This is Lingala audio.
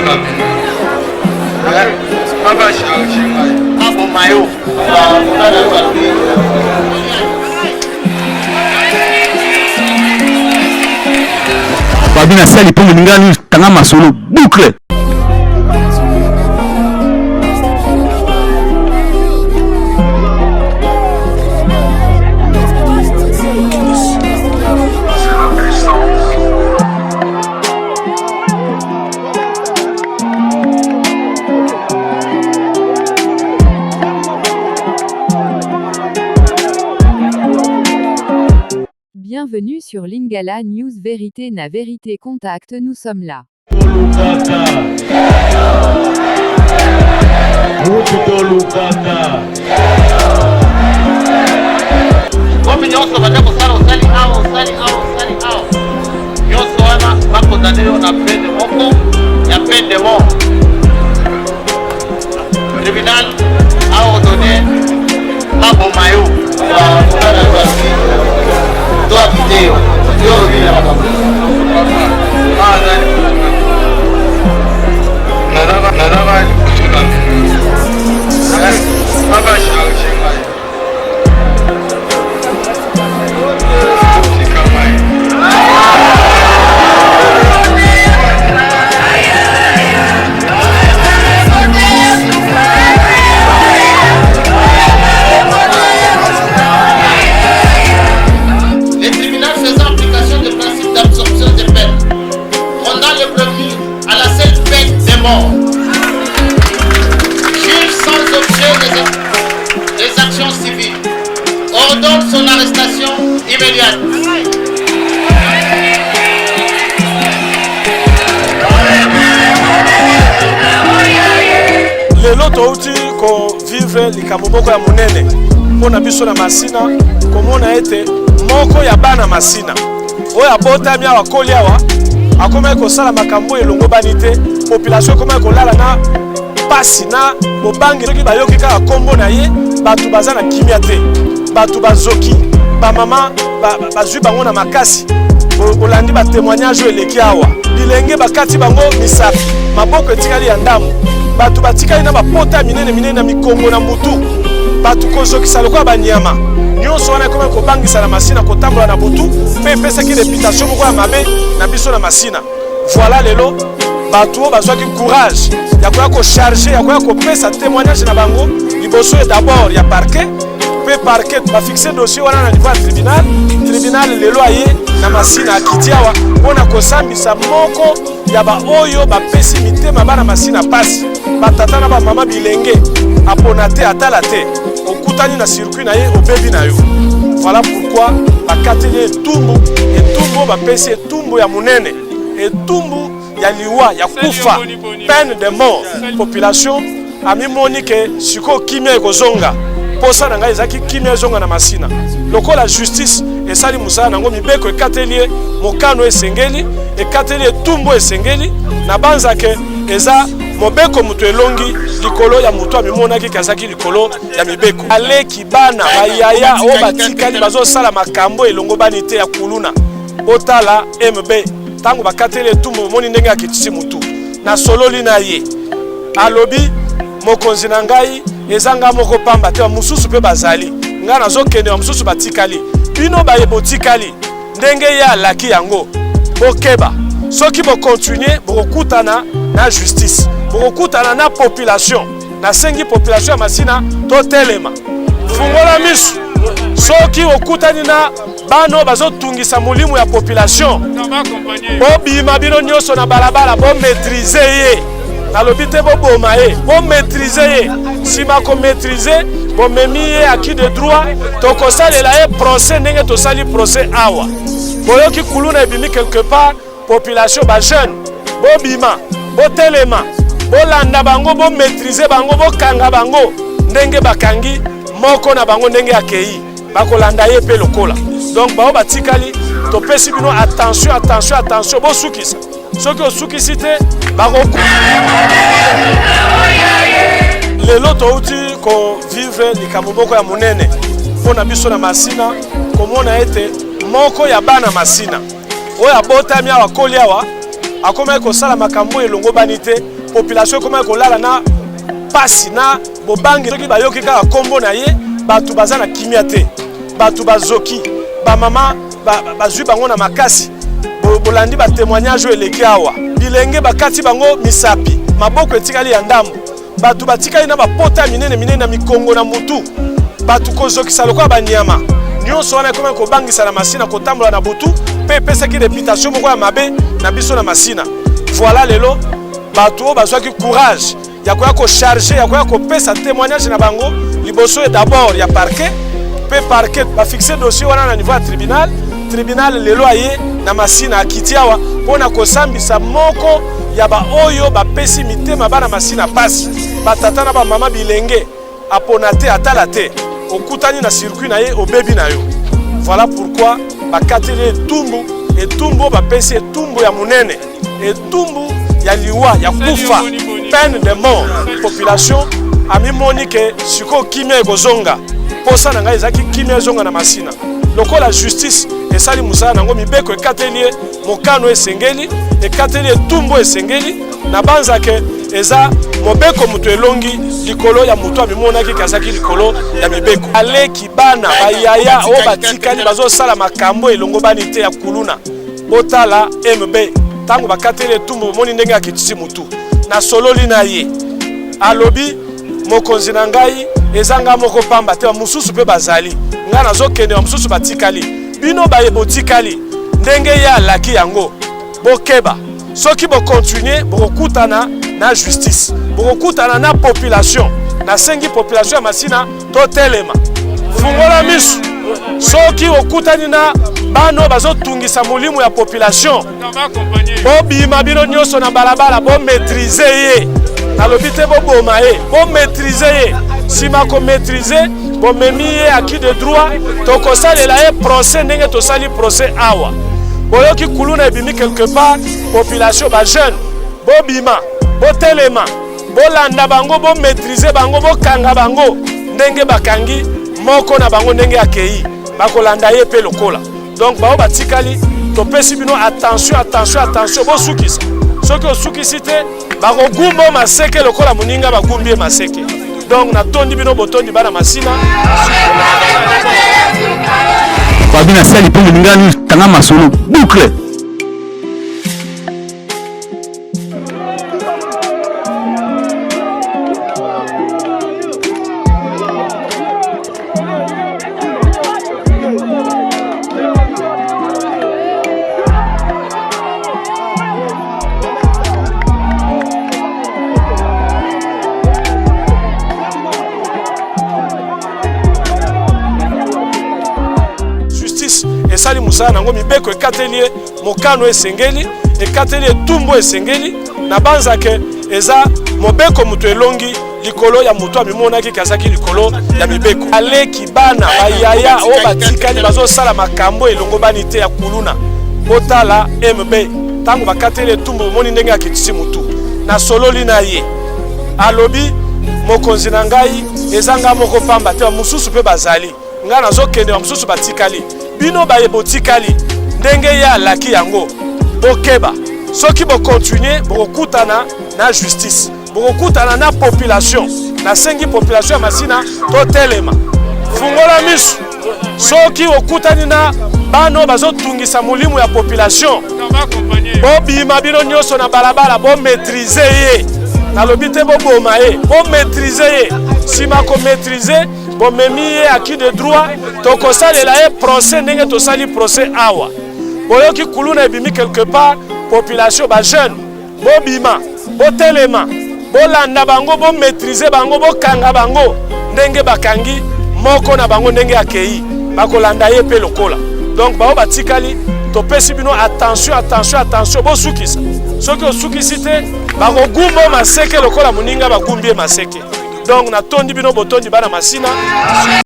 Babi na sali mpo moninga tanga masolo boucle. Bienvenue sur Lingala News Vérité na Vérité Contact nous sommes là. Tolukaka. Mutu tolukaka. Komi nyonso baza kosala osali awa osali awa osali awa nyonso wana bakondane yo na peine moko ya peine de mort. Tribunal a ordonné baboma yo. To akite yo. Yo olobi na makambo. Le tribunal faisant application des principes d'absorption des peines, condamne le prévenu à la seule peine de mort. Juge sans objet des, des actions civiles, ordonne son arrestation immédiate. Lelo touti kovivre likambo moko ya monene mpo na biso na Masina, komona ete moko ya bana Masina oyo abotami awa, akoli awa, akomaki kosala makambo oyo elongobani te. Population ekomaki kolala na pasi na bobangi soki bayoki kaka nkombo na ye. Bato baza na kimia te, bato bazoki, bamama bazwi bango na makasi. Olandi batémoignage oyo eleki awa, bilenge bakati bango misapi, maboko etikali ya ndambo, bato batikali na bapota minene minene na mikongo na mutu, bato kozokisa lokola banyama. Nyonso wana ekomaki kobangisa na Masina kotambola na butu, mpe epesaki reputation moko ya mabe na biso na Masina. Voilà, lelo bato oyo bazwaki courage ya koya kocharge, ya koya kopesa témoignage na bango liboso d'abord ya parquet, mpe parquet bafixe dossier wana na niveau ya tribunal. Tribunal lelo aye na Masina, akiti awa mpo na kosambisa moko ya baoyo bapesi mitema bana Masina pasi, batata na bamama, bilenge, apona te, atala te, okutani na circuit na ye, obebi na yo. Voilà pourquoi bakateli ye etumbu, etumbu oyo bapesi, etumbu ya monene, etumbu ya liwa, ya kufa, peine de mort. Population amimoni ke sikoyo kimia ekozonga. Posa na ngai ezalaki kimia ezonga na Masina. Lokola justice esali mosala nango, mibeko ekateli ye mokano esengeli, ekateli etumbu esengeli, na banza ke eza mobeko moto elongi likolo ya moto amimonaki ke azalaki likolo ya mibeko. Aleki, bana, bayaya oyo batikali bazosala makambo elongobani te ya kuluna, botala MB ntango bakateli etumbu, bomoni ndenge akitisi motu. Nasololi na ye, alobi: "Mokonzi na ngai, eza ngai moko pamba te, bamosusu mpe bazali. Ngai nazokende, bamosusu batikali. Bino baye botikali, ndenge ye alaki yango, bokeba. Soki bokontinue, bokokutana na justice, bokokutana na population." Nasengi population ya Masina totelema, fungola misu. Soki okutani na bana oyo bazotungisa molimo ya population, bobima bino nyonso na balabala, bomaîtrise ye. Nalobi te boboma ye, bomaîtrise ye. Nsima komaîtrise, bomemi ye à qui de droit, tokosalela ye procès ndenge tosali procès awa. Boyoki kuluna ebimi quelque part, population, bajeune, bobima, botelema, bolanda bango, bomaîtrise bango, bokanga bango ndenge bakangi moko na bango, ndenge akei, bakolanda ye mpe lokola. Donc bao batikali, topesi bino attention, attention, attention, bosukisa. Soki osukisi te, bako. Lelo touti kovivre likambo moko ya monene mpo na biso na Masina, komona ete moko ya bana Masina oyo abotami awa, akoli awa, akomaki kosala makambo oyo elongobani te. Population ekomaki kolala na pasi na bobangi soki bayoki kaka nkombo na ye. Bato baza na kimia te, bato bazoki, bamama bazwi bango na makasi. Bolandi batémoignage oyo eleki awa. Bilenge bakati bango misapi, maboko etikali ya ndambo, bato batikali na bapota minene minene na mikongo na mutu, bato kozokisa lokola banyama. Nyonso wana ekomaki kobangisa na Masina kotambola na butu, mpe epesaki réputation moko ya mabe na biso na Masina. Voilà, lelo bato oyo bazwaki courage ya koya kocharger, ya koya kopesa témoignage na bango liboso d'abord ya parquet, mpe parquet bafixe dossier wana na niveau ya tribunal. Tribunal lelo aye na Masina, akiti awa mpo na kosambisa moko ya baoyo bapesi mitema bana Masina pasi, batata na bamama, bilenge. Apona te, atala te, okutani na circuit na ye, obebi na yo. Voilà pourquoi bakateli etumbu, etumbu oyo bapesi, etumbu ya monene, etumbu ya liwa, ya kufa, peine de mort. Population amimoni ke sikoyo kimia ekozonga. Posa na ngai ezalaki kimia ezonga na Masina. Lokola justice esali mosala nango, mibeko ekateli ye mokano esengeli, ekateli etumbu esengeli, na banza ke eza mobeko moto elongi likolo ya moto amimonaki ke azalaki likolo ya mibeko. Aleki, bana, bayaya oyo batikali bazosala makambo elongo bani te ya kuluna. Botala MB, ntango bakateli etumbu, bomoni ndenge akitisi motu. Nasololi na ye, alobi: "Mokonzi na ngai, eza ngai moko pamba te, bamosusu mpe bazali. Ngai nazokende, bamosusu batikali. Bino baye botikali, ndenge ye alaki yango, bokeba. Soki bocontinuer, bokokutana na justice, bokokutana na population." Nasengi population ya Masina totelema, fungola miso. Soki okutani na bana oyo bazotungisa molimo ya population, bobima bino nyonso na balabala, bomaîtriser ye. Nalobi te boboma ye, bomaîtriser ye. Nsima komaîtriser, bomemi ye à qui de droit, tokosalela ye procès ndenge tosali procès awa. Boyoki kuluna ebimi quelque part, population, bajeune, bobima, botelema, bolanda bango, bomaîtriser bango, bokanga bango ndenge bakangi moko na bango, ndenge akei, bakolanda ye mpe lokola. Donc bao batikali, topesi bino attention, attention, attention. Bosukisa. Soki osukisi te, bakogumba maseke lokola moninga bagumbi ye maseke. Donc natondi bino, botondi bana Masina. Babi nasali mpo moninga tanga masolo boucle. Justice esali mosala nango, mibeko ekateli ye mokano esengeli, ekateli etumbu esengeli, na banza ke eza mobeko moto elongi likolo ya moto amimonaki ke azalaki likolo ya mibeko. Aleki, bana, bayaya oyo batikali bazosala makambo elongo bani te ya kuluna. Botala MB, ntango bakateli etumbu, bomoni ndenge akitisi motu. Nasololi na ye, alobi: "Mokonzi na ngai, eza ngai moko pamba te, bamosusu mpe bazali. Ngai nazokende, bamosusu batikali. Bino baye botikali, ndenge ye alaki yango, bokeba. Soki bocontinuer, bokokutana na justice, bokokutana na population." Nasengi population ya Masina totelema, fungola miso. Soki okutani na bana oyo bazotungisa molimo ya population, bobima bino nyonso na balabala, bomaîtriser ye. Nalobi te boboma ye, bomaîtriser ye. Nsima komaîtriser, bomemi ye à qui de droit, tokosalela ye procès ndenge tosali procès awa. Boyoki kuluna ebimi quelque part, population, bajeune, bobima, botelema, bolanda bango, bomaîtriser bango, bokanga bango ndenge bakangi moko na bango, ndenge akei, bakolanda ye mpe lokola. Donc bao batikali, topesi bino attention, attention, attention. Bosukisa. Soki osukisi te, bakogumba maseke lokola moninga bagumbi ye maseke. Donc natondi bino, botondi bana Masina.